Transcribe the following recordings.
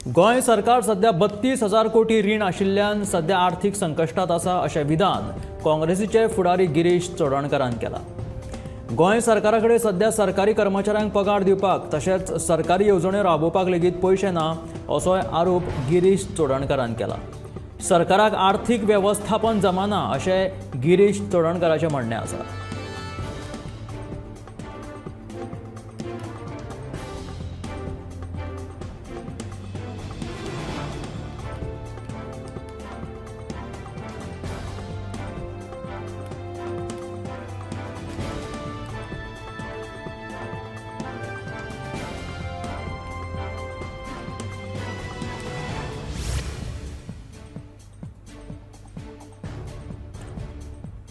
गोंय सरकार सध्या 32,000 कोटी रीण आशिल्ल्यान सध्या आर्थीक संकश्टात आसा अशें विधान काँग्रेसीचे फुडारी गिरीश चोडणकारान केलां. गोंय सरकारा कडेन सध्या सरकारी कर्मचाऱ्यांक पगार दिवपाक तशेंच सरकारी येवजण्यो राबोवपाक लेगीत पयशे ना असोय आरोप गिरीश चोडणकारान केला. सरकाराक आर्थीक वेवस्थापन जमाना अशें गिरीश चोडणकाराचें म्हणणें आसा.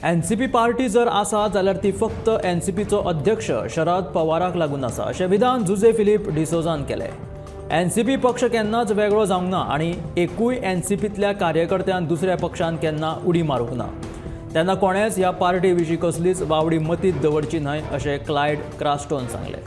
एनसीपी पार्टी जर आसा जाल्यार ती फक्त एनसीपीचो अध्यक्ष शरद पवाराक लागून आसा अशें विधान जुझे फिलीप डिसोजान केलें. एनसीपी पक्ष केन्नाच वेगळो जावंक ना आनी एकूय एनसीपींतल्या कार्यकर्त्यान दुसऱ्या पक्षान केन्ना उडी मारूंक ना. तेन्ना कोणेंच ह्या पार्टी विशीं कसलीच वावडी मतींत दवरची न्हय अशें क्लायड क्रास्टोन सांगलें.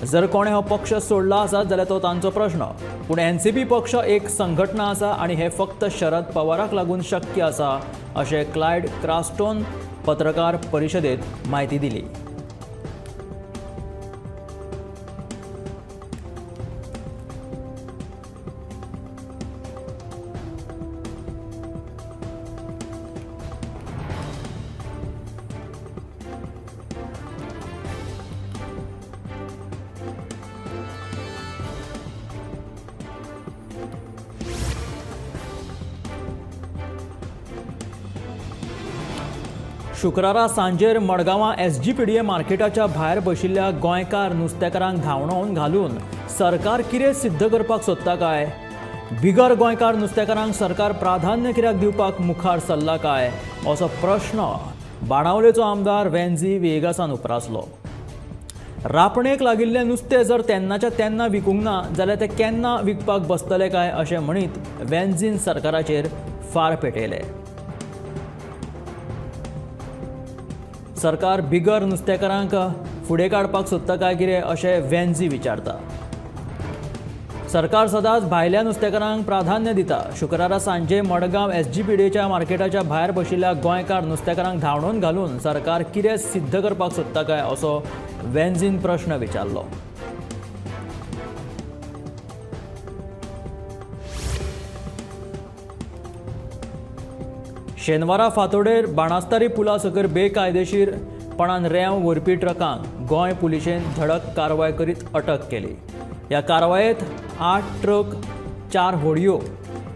जर कोणें हो पक्ष सोडला आसत जाल्यार तो तांचो प्रश्न, पूण एनसीपी पक्ष एक संघटना आसा आनी हें फक्त शरद पवाराक लागून शक्य आसा अशें क्लायड क्रास्टोन पत्रकार परिशदेंत म्हायती दिली. शुक्रारा सांजेर मडगांवां एसजीपीडीए मार्केटाच्या भायर बशिल्ल्या गोंयकार नुस्तेकारांक धांवडावन घालून सरकार कितें सिद्ध करपाक सोदता काय? बिगर गोंयकार नुस्तेकारांक सरकार प्राधान्य कित्याक दिवपाक मुखार सरला काय असो प्रश्न बाणावलेचो आमदार वेन्झी व्हिएगासान उप्रासलो. रापणेक लागिल्लें नुस्तें जर तेन्नाच्या तेन्ना विकूंक ना जाल्यार तें केन्ना विकपाक बसतलें काय अशें म्हणीत वेन्झीन सरकाराचेर फार पेटयले. सरकार बिगर नुस्तेकारांक फुडें काडपाक सोदता काय कितें अशें वेन्झी विचारता. सरकार सदांच भायल्या नुस्तेकारांक प्राधान्य दिता. शुक्रारा सांजे मडगांव एसजीपीडीएच्या मार्केटाच्या भायर बशिल्ल्या गोंयकार नुस्तेकारांक धांवडोवन घालून सरकार कितें सिद्ध करपाक सोदता काय असो वेन्झीन प्रश्न विचारलो. शेनवारा फांतोडेर बाणास्तारी पुला सकयल बेकायदेशीरपणान रेंव व्हरपी ट्रकांक गोंय पुलिशेन धडक कारवाय करीत अटक केली. ह्या कारवायेंत 8 ट्रक, 4 होडयो,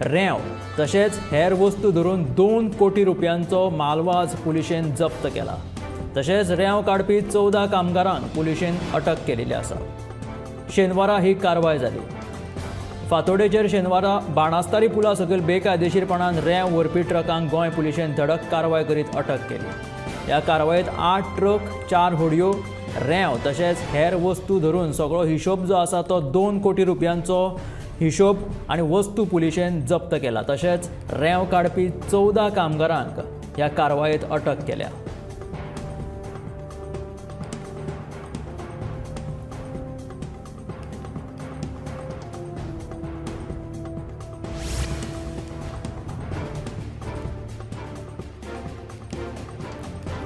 रेंव तशेंच हेर वस्तू धरून 2 कोटी रुपयांचो मालवाज पुलिशेन जप्त केला. तशेंच रेंव काडपी 14 कामगारांक पुलिशेन अटक केलेली आसा. शेनवारा ही कारवाय जाली. फांतोडेचेर शेनवारा बाणास्तारी पुला सकयल बेकायदेशीरपणान रेंव व्हरपी ट्रकांक गोंय पुलिशेन धडक कारवाय करीत अटक केली. ह्या कारवायेंत 8 ट्रक, 4 होडयो, रेंव तशेंच हेर वस्तू धरून सगळो हिशोब जो आसा तो 2 कोटी रुपयांचो हिशोब आनी वस्तू पुलिशेन जप्त केला. तशेंच रेंव काडपी 14 कामगारांक ह्या कारवायेंत अटक केल्या.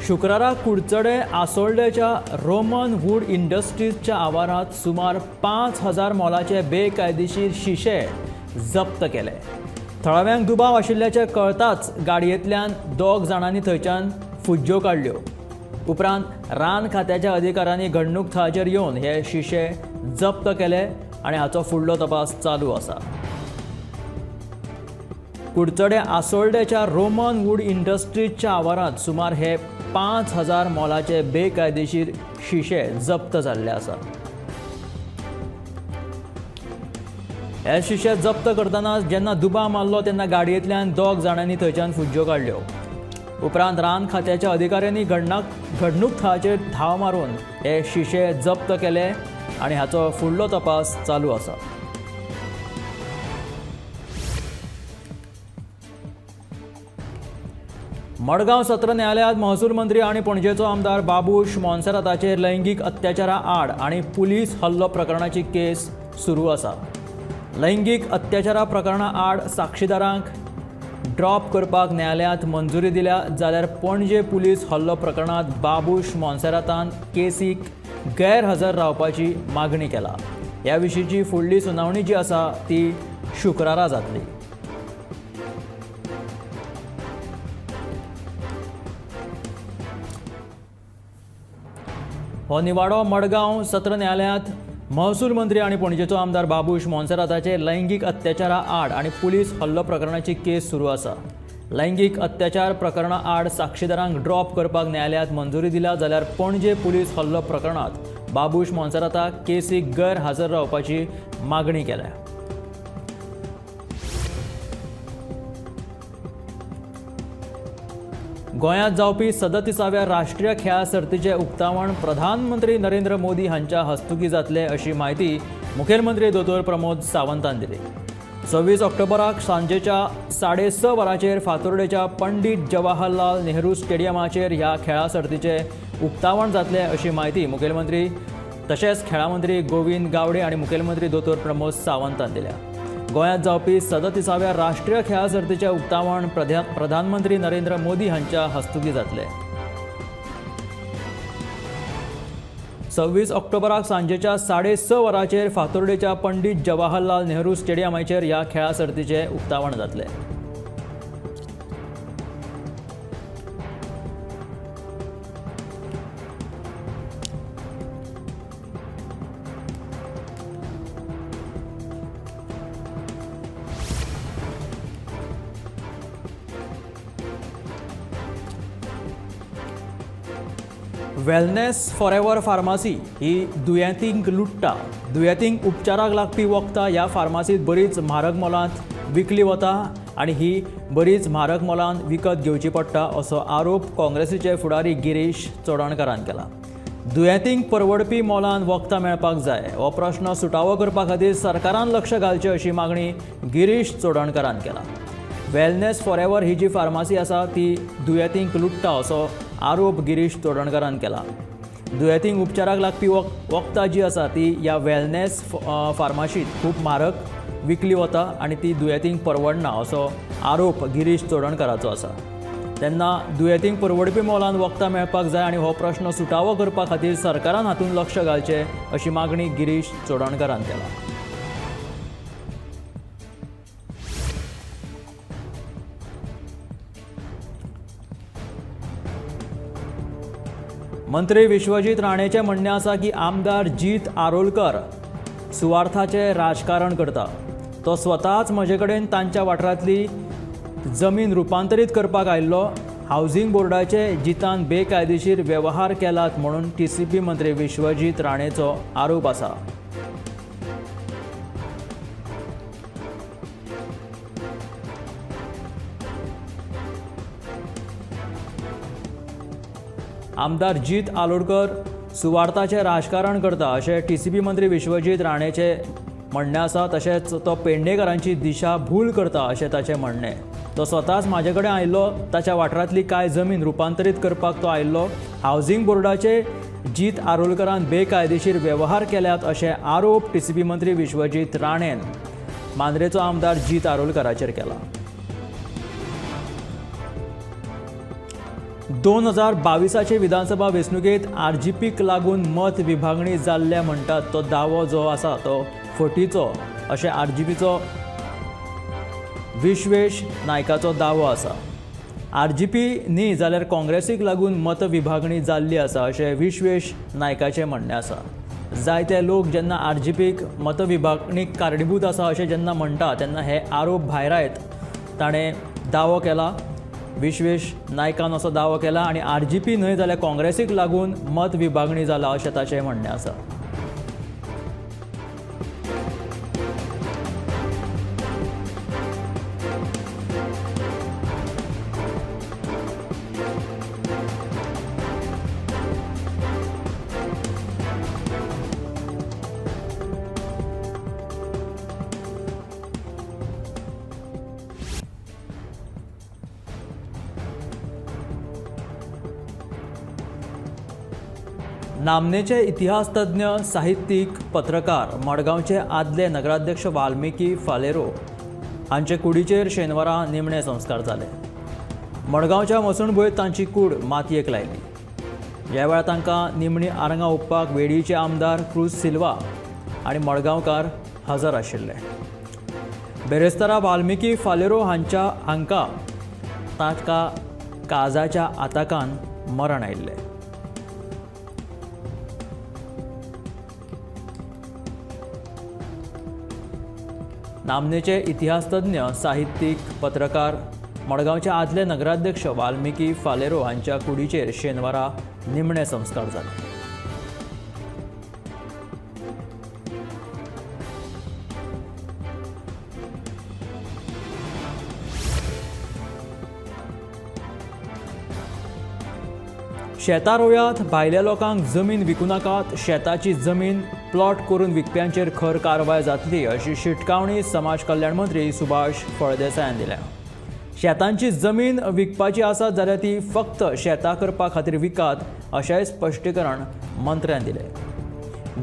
शुक्रारा कुडचडे आसोल्डेच्या रोमन वूड इंडस्ट्रीजच्या आवारांत सुमार 5,000 मोलाचे बेकायदेशीर शिशे जप्त केले. थळाव्यांक दुबाव आशिल्ल्याचें कळताच गाडयेंतल्यान 2 जाणांनी थंयच्यान फुज्ज्यो काडल्यो. उपरांत रान खात्याच्या अधिकाऱ्यांनी घडणूक थळाचेर येवन हे शिशे जप्त केले आनी हाचो फुडलो तपास चालू आसा. कुडचडे आसोल्डेच्या रोमन वूड इंडस्ट्रीजच्या आवारांत सुमार हे 5,000 मोलाचे बेकायदेशीर शिशे जप्त जाल्ले आसा. हे शिशे जप्त करतना जेन्ना दुबाव मारलो तेन्ना गाडयेंतल्यान 2 जाणांनी थंयच्यान फुज्ज्यो काडल्यो. उपरांत रान खात्याच्या अधिकाऱ्यांनी घडणूक थळाचेर धांव मारून हे शिशे जप्त केले आनी हाचो फुडलो तपास चालू आसा. मडगांव सत्र न्यायालयांत महसूल मंत्री आनी पणजेचो आमदार बाबूश मोन्सेराताचेर लैंगीक अत्याचारा आड आनी पुलीस हल्लो प्रकरणाची केस सुरू आसा. लैंगीक अत्याचारा प्रकरणा आड साक्षीदारांक ड्रॉप करपाक न्यायालयांत मंजुरी दिल्या, जाल्यार पणजे पुलीस हल्लो प्रकरणांत बाबूश मोन्सेरातान केसीक गैरहजर रावपाची मागणी केला. ह्या विशींची फुडली सुनावणी जी आसा ती शुक्रारा जातली. हो निवाडो मडगांव सत्र न्यायालयांत महसूल मंत्री आनी पणजेचो आमदार बाबूश मोन्सेराताचे लैंगीक अत्याचारा आड आनी पुलीस हल्लो प्रकरणाची केस सुरू आसा. लैंगीक अत्याचार प्रकरणा आड साक्षीदारांक ड्रॉप करपाक न्यायालयांत मंजुरी दिल्या, जाल्यार पणजे पुलीस हल्लो प्रकरणांत बाबूश मोन्सेराताक केसीक गैरहजर रावपाची मागणी केल्या. गोंयांत जावपी 37व्या राष्ट्रीय खेळां सर्तीचें उक्तावण प्रधानमंत्री नरेंद्र मोदी हांच्या हस्तुकीं जातलें अशी म्हायती मुखेलमंत्री दोतोर प्रमोद सावंतान दिली. 26 ऑक्टोबराक सांजेच्या 6:30 वरांचेर फातोर्डेच्या पंडीत जवाहरलाल नेहरू स्टेडियमाचेर ह्या खेळां सर्तीचें उक्तावण जातलें अशी म्हायती मुखेलमंत्री तशेंच खेळां मंत्री गोविंद गावडे आनी मुखेलमंत्री दोतोर प्रमोद सावंतान दिल्या. गोंयांत जावपी 37व्या राष्ट्रीय खेळां सर्तीचें उक्तावण प्रधानमंत्री नरेंद्र मोदी हांच्या हस्तुकीं जातलें. 26 ऑक्टोबराक सांजेच्या 6:30 वरांचेर फातोर्डेच्या पंडीत जवाहरलाल नेहरू स्टेडियमाचेर ह्या खेळां सर्तीचें उक्तावण जातलें. वेलनेस फॉरएवर फार्मासी ही दुयेंतींक लुट्टा. दुयेंतींक उपचाराक लागपी वखदां ह्या फार्मासींत बरीच म्हारग मोलांत विकली वता आनी ही बरीच म्हारग मोलान विकत घेवची पडटा असो आरोप काँग्रेसीचे फुडारी गिरीश चोडणकारान केला. दुयेंतींक परवडपी मोलान वखदां मेळपाक जाय हो प्रश्न सुटावो करपा खातीर सरकारान लक्ष घालचें अशी मागणी गिरीश चोडणकारान केला. वेलनेस फॉरएवर ही जी फार्मासी आसा ती दुयेंतींक लुट्टा असो आरोप गिरीश चोडणकारान केला. दुयेंतींक उपचाराक लागपी वखदां जी आसा ती ह्या वेलनेस फार्मासींत खूब म्हारग विकली वता आनी ती दुयेंतींक परवडना असो आरोप गिरीश चोडणकाराचो आसा. तेन्ना दुयेंतींक परवडपी मोलान वखदां मेळपाक जाय आनी हो प्रश्न सुटावो करपा खातीर सरकारान हातूंत लक्ष घालचें अशी मागणी गिरीश चोडणकारान केला. मंत्री विश्वजीत राणेचें म्हणणें आसा की आमदार जीत आरोलकर सुवार्थाचें राजकारण करता. तो स्वताच म्हजे कडेन तांच्या वाठारांतली जमीन रुपांतरीत करपाक आयिल्लो. हावजींग बोर्डाचे जितान बेकायदेशीर वेव्हार केलात म्हणून टीसीपी मंत्री विश्वजीत राणेचो आरोप आसा. आमदार जीत आरोलकर सुवार्थाचें राजकारण करता अशें टीसीपी मंत्री विश्वजीत राणेचें म्हणणें आसा. तशेंच तो पेडणेकारांची दिशा भूल करता अशें ताचें म्हणणें. तो स्वताच म्हाजे कडेन आयिल्लो, ताच्या वाठारांतली कांय जमीन रुपांतरीत करपाक तो आयिल्लो. हावजींग बोर्डाचे जीत आरोलकरान बेकायदेशीर वेव्हार केल्यात अशें आरोप टीसीपी मंत्री विश्वजीत राणेन मांद्रेचो आमदार जीत आरोलकराचेर केला. 2022 विधानसभा वेंचणुकेंत आरजीपीक लागून मत विभागणी जाल्ल्या म्हणटात तो दावो जो आसा तो फटीचो अशें आरजीपीचो विश्वेश नायकाचो दावो आसा. आरजीपी न्ही जाल्यार काँग्रेसीक लागून मत विभागणी जाल्ली आसा अशें विश्वेश नायकाचें म्हणणें आसा. जायते लोक जेन्ना आरजीपीक मत विभागणीक कारणीभूत आसा अशें जेन्ना म्हणटा तेन्ना हे आरोप भायरायत ताणें दावो केला. विश्वेश नायकान असो दावो केला आनी आरजीपी न्हय जाल्यार काँग्रेसीक लागून मत विभागणी जाला अशें ताचें म्हणणें आसा. नामनेचे इतिहासतज्ञ, साहित्यीक, पत्रकार, मडगांवचे आदले नगराध्यक्ष वाल्मिकी फालेरो हांचे कुडीचेर शेनवारा निमणे संस्कार जाले. मडगांवच्या मसणभुंयेंत तांची कूड मातयेक लायली. ह्या वेळार तांकां निमणी आरंगां ओंपपाक वेळ्ळीचे आमदार क्रूज सिल्वा आनी मडगांवकार हजर आशिल्ले. बेरेस्तारा वाल्मिकी फालेरो हांकां ताका काळजाच्या आताकान मरण आयिल्लें. नामनेचे इतिहासतज्ञ, साहित्यीक, पत्रकार, मडगांवचे आदले नगराध्यक्ष वाल्मिकी फालेरो हांच्या कुडीचेर शेनवारा निमणे संस्कार जाले. शेतां रोयात, भायल्या लोकांक जमीन विकूं नाकात, शेताची जमीन प्लॉट करून विकप्यांचेर खर कारवाय जातली अशी शिटकावणी समाज कल्याण मंत्री सुभाष फळदेसायान दिल्या. शेतांची जमीन विकपाची आसत जाल्यार ती फक्त शेतां करपा खातीर विकात अशेंय स्पश्टीकरण मंत्र्यान दिलें.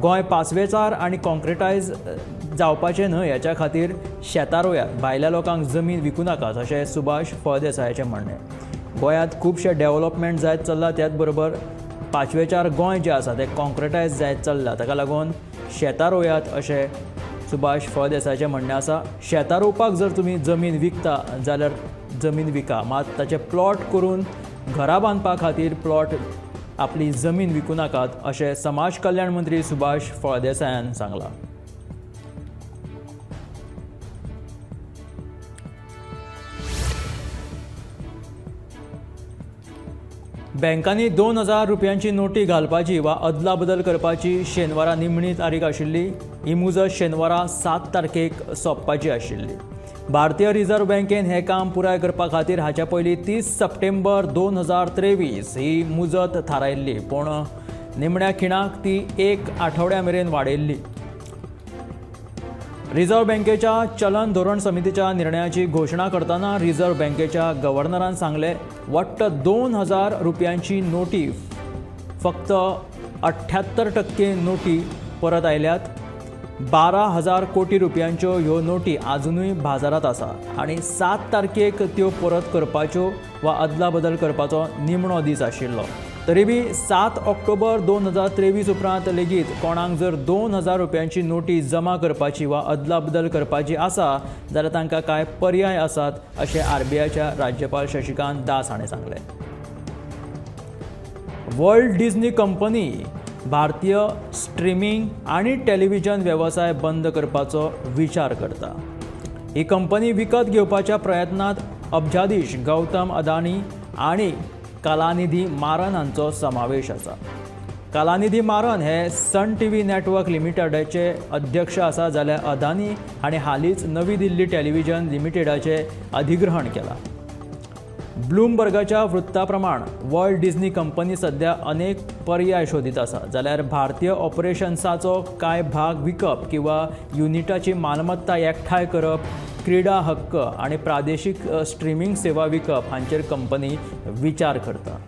गोंय पाचवेचार आनी कॉन्क्रिटायज जावपाचें न्हय हाच्या खातीर शेतां रोयात, भायल्या लोकांक जमीन विकूं नाकात अशें सुभाष फळदेसायाचें म्हणणें. गोंयांत खुबशें डेव्हलपमेंट जायत चल्लां, त्याच बरोबर पाचवेचार गोंय जें आसा तें कॉन्क्रिटायज जायत चल्लां, ताका लागून शेतां रोयात अशें सुभाष फळदेसायाचें म्हणणें आसा. शेतां रोवपाक जर तुमी जमीन विकता जाल्यार जमीन विका, मात ताचें प्लॉट करून घरां बांदपा खातीर प्लॉट आपली जमीन विकूं नाकात अशें समाज कल्याण मंत्री सुभाष फळदेसायान सांगलां. बँकांनी 2000 रुपयांची नोटी घालपाची वा अदला बदल करपाची शेनवारा निमणी तारीख आशिल्ली. ही मुजत शेनवारा 7 तारखेक सोंपपाची आशिल्ली. भारतीय रिझर्व्ह बँकेन हें काम पुराय करपा खातीर हाच्या पयलीं 30 सप्टेंबर 2023 ही मुजत थारायिल्ली, पूण निमण्या खिणाक ती 1 आठवड्या मेरेन वाडयल्ली. रिझर्व्ह बँकेच्या चलन धोरण समितीच्या निर्णयाची घोशणा करतना रिझर्व्ह बँकेच्या गव्हर्नरान सांगलें, वट्ट 2000 रुपयांची नोटी फक्त 78% नोटी परत आयल्यात. 12,000 कोटी रुपयांच्यो ह्यो नोटी आजुनूय बाजारांत आसा आनी 7 तारखेक त्यो परत करपाच्यो वा अदला बदल करपाचो निमणो दीस आशिल्लो. तरी बी 7 ऑक्टोबर 2023 उपरांत लेगीत कोणाक जर 2000 रुपयांची नोटी जमा करपाची वा अदला बदल करपाची आसा जाल्यार तांकां कांय पर्याय आसात अशें आरबीआयच्या राज्यपाल शशिकांत दास हाणें सांगलें. वर्ल्ड डिझनी कंपनी भारतीय स्ट्रीमिंग आनी टेलिव्हिजन वेवसाय बंद करपाचो विचार करता. ही कंपनी विकत घेवपाच्या प्रयत्नांत अब्जाधीश गौतम अदानी आनी कलानिधी मारन हांचो समावेश आसा. कलानिधी मारन हे सन टीव्ही नेटवर्क लिमिटेडाचे अध्यक्ष आसा, जाल्यार अदानी हाणें हालींच नवी दिल्ली टेलिव्हिजन लिमिटेडाचें अधिग्रहण केलां. ब्लूमबर्गाच्या वृत्ता प्रमाण वर्ल्ड डिझनी कंपनी सध्या अनेक पर्याय शोधीत आसा, जाल्यार भारतीय ऑपरेशन्साचो कांय भाग विकप किंवा युनिटाची मालमत्ता एकठांय करप, क्रीडा हक्क आनी प्रादेशीक स्ट्रीमिंग सेवा विकप हांचेर कंपनी विचार करता.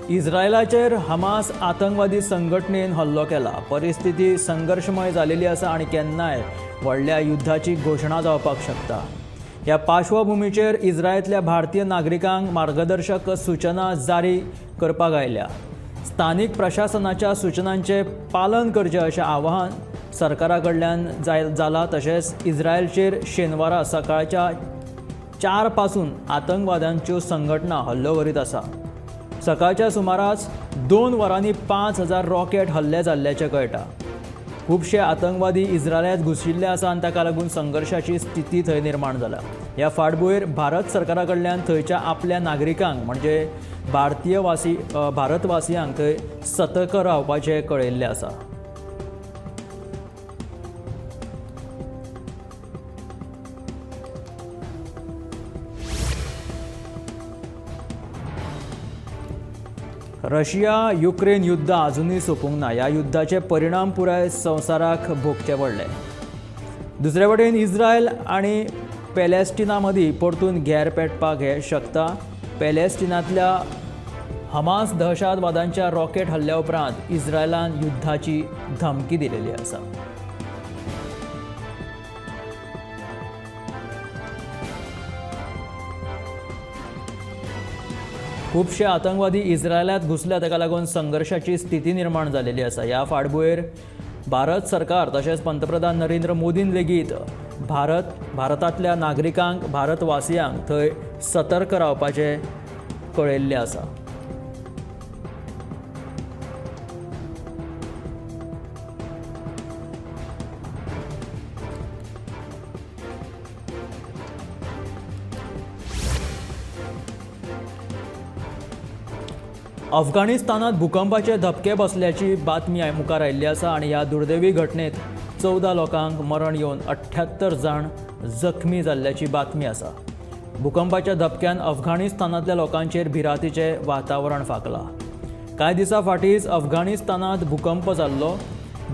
इस्रायलाचेर हमास आतंकवादी संघटनेन हल्लो केला. परिस्थिती संघर्शमय जालेली आसा आनी केन्नाय व्हडल्या युद्धाची घोशणा जावपाक शकता. ह्या पार्श्वभूमीचेर इस्रायलांतल्या भारतीय नागरिकांक मार्गदर्शक सूचना जारी करपाक आयल्या. स्थानीक प्रशासनाच्या सूचनांचें पालन करचें अशें आवाहन सरकारा कडल्यान जालां. तशेंच इस्रायलचेर शेनवारा सकाळच्या 4 पासून आतंकवाद्यांच्यो संघटना हल्लो करीत आसा. सकाळच्या सुमारास 2 वरांनी 5000 रॉकेट हल्ले जाल्ल्याचें कळटा. खुबशे आतंकवादी इस्रायलांत घुशिल्ले आसा आनी ताका लागून संघर्शाची स्थिती थंय निर्माण जाला. ह्या फाटभुंयेर भारत सरकारा कडल्यान थंयच्या आपल्या नागरिकांक म्हणजे भारतवासियांक थंय सतर्क रावपाचें कळयिल्लें आसा. रशिया युक्रेन युद्ध अजुनूय सोंपूंक ना. ह्या युद्धाचे परिणाम पुराय संवसाराक भोगचे पडले. दुसरे वटेन इस्रायल आनी पॅलेस्टिना मदीं परतून घेर पेटपाक हें शकता. पॅलेस्टिनांतल्या हमास दहशतवाद्यांच्या रॉकेट हल्ल्या उपरांत इस्रायलान युद्धाची धमकी दिलेली आसा. खुबशे आतंकवादी इस्रायलांत घुसल्या, ताका लागून संघर्शाची स्थिती निर्माण जालेली आसा. ह्या फाटभुंयेर भारत सरकार तशेंच पंतप्रधान नरेंद्र मोदीन लेगीत भारतांतल्या नागरिकांक, भारतवासियांक थंय सतर्क रावपाचें कळयल्लें आसा. अफगाणिस्तानात भूकंपाचे धपके बसल्याची बातमी मुखार आयिल्ली आसा आनी ह्या दुर्दैवी घटनेत 14 लोकांक मरण येवन 78 जाण जखमी जाल्ल्याची बातमी आसा. भूकंपाच्या धपक्यान अफगाणिस्तानांतल्या लोकांचेर भिरांतीचें वातावरण फांकलां. कांय दिसां फाटींच अफगाणिस्तानांत भूकंप जाल्लो.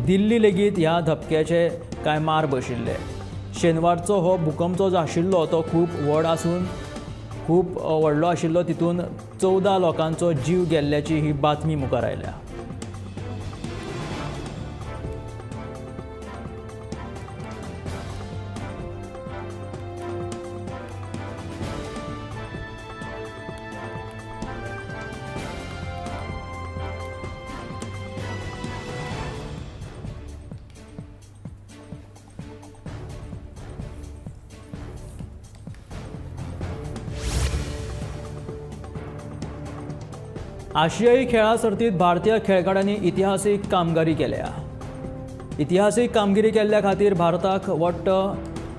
दिल्ली लेगीत ह्या धपक्याचे कांय मार बशिल्ले. शेनवारचो हो भूकंप जो आशिल्लो तो खूब व्हड आसून खूब व्हडलो आशिल्लो. तितून 14 लोकांचो जीव गेल्ल्याची ही बातमी मुखार आयल्या. आशियाई खेळां सर्तींत भारतीय खेळगड्यांनी इतिहासीक कामगिरी केल्या. इतिहासीक कामगिरी केल्ल्या खातीर भारताक वट्ट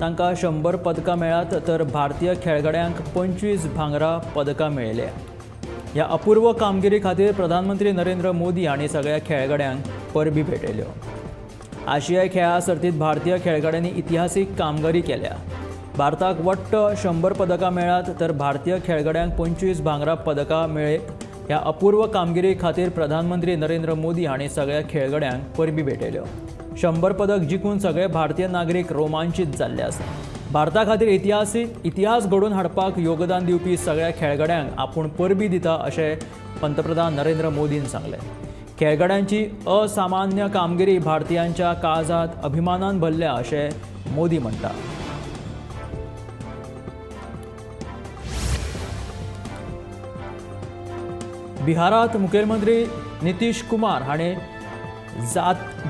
तांकां 100 पदकां मेळ्ळ्यात, तर भारतीय खेळगड्यांक 25 भांगरा पदकां मेळ्ळ्या. ह्या अपूर्व कामगिरी खातीर प्रधानमंत्री नरेंद्र मोदी हांणी सगळ्या खेळगड्यांक परबी भेटयल्यो. आशियाई खेळां सर्तींत भारतीय खेळगड्यांनी इतिहासीक कामगिरी केल्या. भारताक वट्ट 100 पदकां मेळ्ळ्यात, तर भारतीय खेळगड्यांक 25 भांगरा पदकां मेळ्ळ्यात. ह्या अपूर्व कामगिरी खातीर प्रधानमंत्री नरेंद्र मोदी हांणी सगळ्या खेळगड्यांक परबी भेटयल्यो. 100 पदक जिखून सगळे भारतीय नागरीक रोमांचीत जाल्ले आसा. भारता खातीर इतिहास घडोवन हाडपाक योगदान दिवपी सगळ्या खेळगड्यांक आपूण परबी दिता अशें पंतप्रधान नरेंद्र मोदीन सांगलें. खेळगड्यांची असामान्य कामगिरी भारतीयांच्या काळजांत अभिमानान भरल्या अशें मोदी म्हणटा. बिहारात मुखेलमंत्री नितीश कुमार हाणें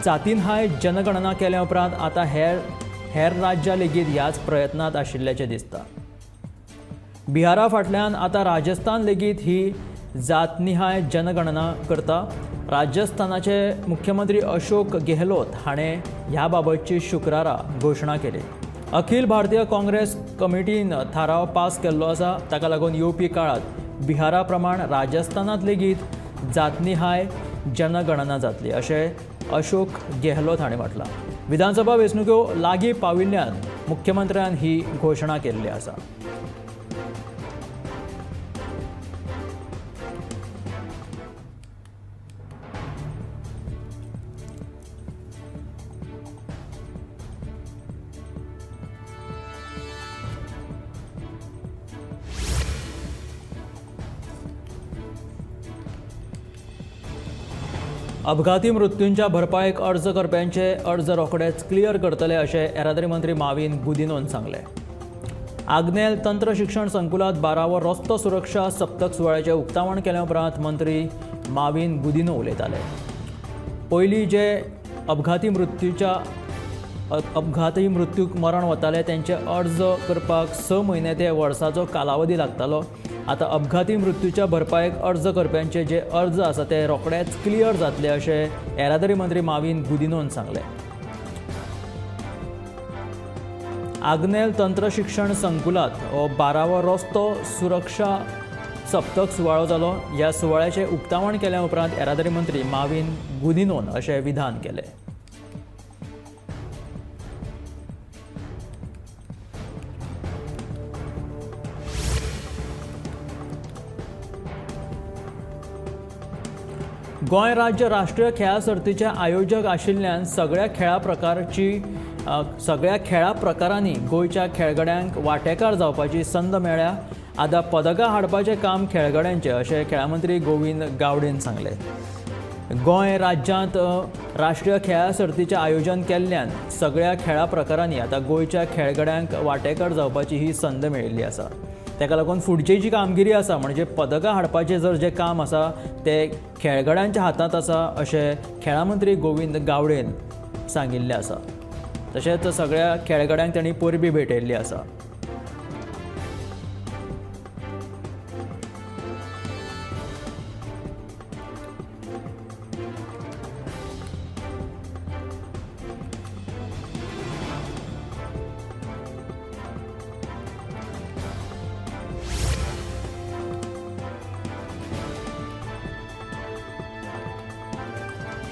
जातीनहाय जनगणना केल्या उपरांत आतां हेर राज्यां लेगीत ह्याच प्रयत्नांत आशिल्ल्याचें दिसता. बिहारा फाटल्यान आतां राजस्थान लेगीत ही जातनिहाय जनगणना करता. राजस्थानाचे मुख्यमंत्री अशोक गेहलोत हाणें ह्या बाबतची शुक्रारा घोशणा केली. अखिल भारतीय काँग्रेस कमिटीन थाराव पास केल्लो आसा. ताका लागून येवपी काळांत बिहारा प्रमाण राजस्थानांत लेगीत जातनिहाय जनगणना जातली अशें अशोक गेहलोत हाणें म्हटलां. विधानसभा वेंचणुक्यो लागीं पाविल्ल्यान मुख्यमंत्र्यान ही घोशणा केल्ली आसा. अपघाती मृत्यूंच्या भरपायेक अर्ज करप्यांचे अर्ज रोखडेच क्लियर करतले अशें येरादारी मंत्री माविन गुदिनोन सांगलें. आग्नेल तंत्र शिक्षण संकुलांत 12वो रस्तो सुरक्षा सप्तक सुवाळ्याचें उक्तावण केल्या उपरांत मंत्री माविन गुदिनो उलयताले. पयलीं जे अपघाती मृत्यूक मरण वताले तेंचे अर्ज करपाक 6 म्हयने ते वर्साचो कालावधी लागतालो. आतां अपघाती मृत्यूच्या भरपायेक अर्ज करप्यांचे जे अर्ज आसा ते रोखडेच क्लियर जातले अशें येरादारी मंत्री माविन गुदिनोन सांगलें. आग्नेल तंत्र शिक्षण संकुलांत हो 12वो रस्तो सुरक्षा सप्तक सुवाळो जालो. ह्या सुवाळ्याचें उक्तावण केल्या उपरांत येरादारी मंत्री माविन गुदिनोन अशें विधान केलें. गोंय राज्य राष्ट्रीय खेळां सर्तीचे आयोजक आशिल्ल्यान सगळ्या खेळा प्रकारांनी गोंयच्या खेळगड्यांक वांटेकार जावपाची संद मेळ्ळ्या. आतां पदकां हाडपाचें काम खेळगड्यांचें अशें खेळां मंत्री गोविंद गावडेन सांगलें. गोंय राज्यांत राष्ट्रीय खेळां सर्तीचें आयोजन केल्ल्यान सगळ्या खेळां प्रकारांनी आतां गोंयच्या खेळगड्यांक वांटेकार जावपाची ही संद मेळिल्ली आसा. ताका लागून फुडची जी कामगिरी आसा म्हणजे पदकां हाडपाचें जर जें काम आसा तें खेळगड्यांच्या हातांत आसा अशें खेळां मंत्री गोविंद गावडेन सांगिल्लें आसा. तशेंच सगळ्या खेळगड्यांक तांणी परबीं भेटयल्ली आसा.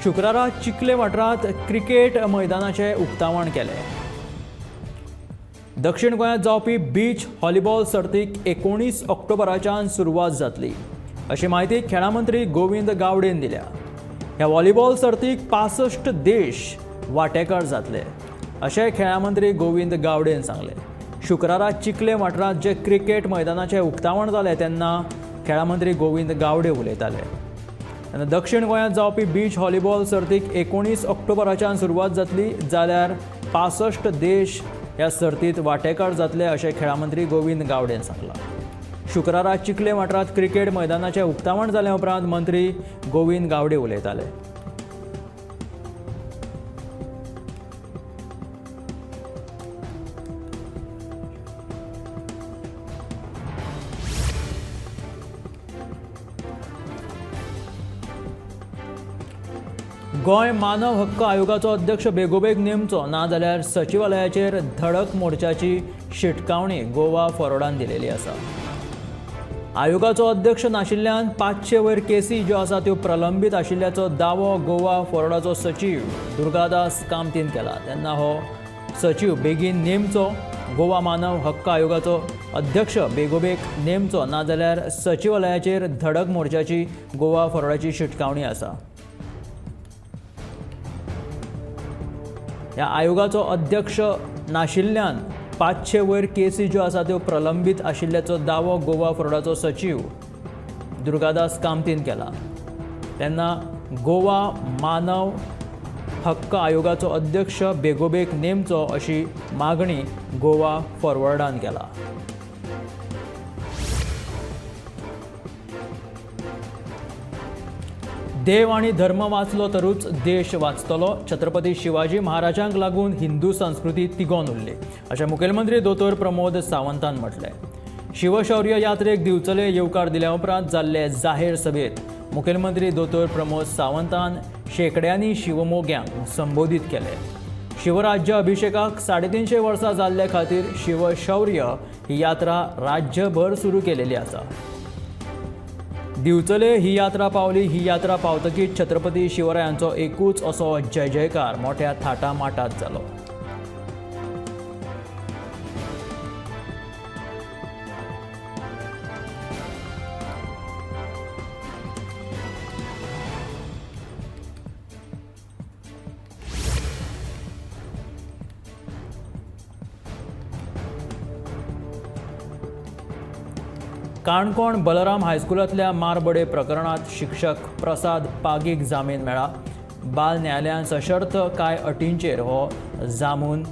शुक्रारा चिखले वाठारांत क्रिकेट मैदानाचें उक्तावण केलें. दक्षिण गोंयांत जावपी बीच व्हॉलीबॉल सर्तीक 19 ऑक्टोबराच्यान सुरवात जातली अशी म्हायती खेळां मंत्री गोविंद गावडेन दिल्या. ह्या व्हॉलीबॉल सर्तीक 65 देश वांटेकार जातले अशें खेळां मंत्री गोविंद गावडेन सांगलें. शुक्रारा चिखले वाठारांत जे क्रिकेट मैदानाचें उक्तावण जालें तेन्ना खेळां मंत्री गोविंद गावडे उलयताले. दक्षिण गोंयांत जावपी बीच व्हॉलीबॉल सर्तीक 19 ऑक्टोबराच्यान सुरवात जातली जाल्यार 65 देश ह्या सर्तींत वांटेकार जातले अशें खेळां मंत्री गोविंद गावडेन सांगलां. शुक्रारा चिखले वाठारांत क्रिकेट मैदानाचें उक्तावण जाल्या उपरांत मंत्री गोविंद गावडे उलयताले. गोंय मानव हक्क आयोगाचो अध्यक्ष बेगोबेग नेमचो ना जाल्यार सचिवालयाचेर धडक मोर्चाची शिटकावणी गोवा फॉरवर्डान दिलेली आसा. आयोगाचो अध्यक्ष नाशिल्ल्यान 500 वयर केसी ज्यो आसा त्यो प्रलंबीत आशिल्ल्याचो दावो गोवा फॉरवर्डाचो सचीव दुर्गादास कामतीन केला. तेन्ना हो सचीव बेगीन नेमचो, गोवा मानव हक्क आयोगाचो अध्यक्ष बेगोबेग नेमचो ना जाल्यार सचिवालयाचेर धडक मोर्चाची गोवा फॉरवर्डाची शिटकावणी आसा. ह्या आयोगाचो अध्यक्ष नाशिल्ल्यान 500 वयर केसी ज्यो आसा त्यो प्रलंबीत आशिल्ल्याचो दावो गोवा फॉरवर्डाचो सचीव दुर्गादास कामतीन केला. तेन्ना गोवा मानव हक्क आयोगाचो अध्यक्ष बेगोबेग नेमचो अशी मागणी गोवा फॉरवर्डान केला. देव आनी धर्म वाचलो तरूच देश वाचतलो. छत्रपती शिवाजी महाराजांक लागून हिंदू संस्कृती तिगोवन उरली अशें मुखेलमंत्री दोतोर प्रमोद सावंतान म्हटलें. शिवशौर्य यात्रेक दिवचले येवकार दिल्या उपरांत जाल्ले जाहीर सभेत मुखेलमंत्री दोतोर प्रमोद सावंतान शेंकड्यांनी शिवमोग्यांक संबोधीत केले. शिवराज्य अभिषेकाक 350 वर्सां जाल्ले खातीर शिवशौर्य ही यात्रा राज्यभर सुरू केलेली आसा. दिवचले ही यात्रा पावली. ही यात्रा पावतकीच छत्रपती शिवरायांचो एकूच असो जय जयकार मोठ्या थाटामाटात जालो. काणकोण बलराम हायस्कुलांतल्या मारबडे प्रकरणात शिक्षक प्रसाद पागीक जामीन मेळ्ळा. बाल न्यायालयान सशर्त कांय अटींचेर हो जामीन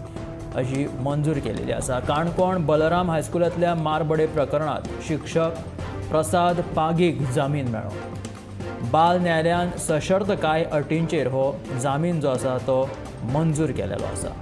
अशी मंजूर केलेली आसा. काणकोण बलराम हायस्कुलांतल्या मारबडे प्रकरणात शिक्षक प्रसाद पागीक जामीन मेळ्ळो. बाल न्यायालयान सशर्त कांय अटींचेर हो जामीन जो आसा तो मंजूर केलेलो आसा.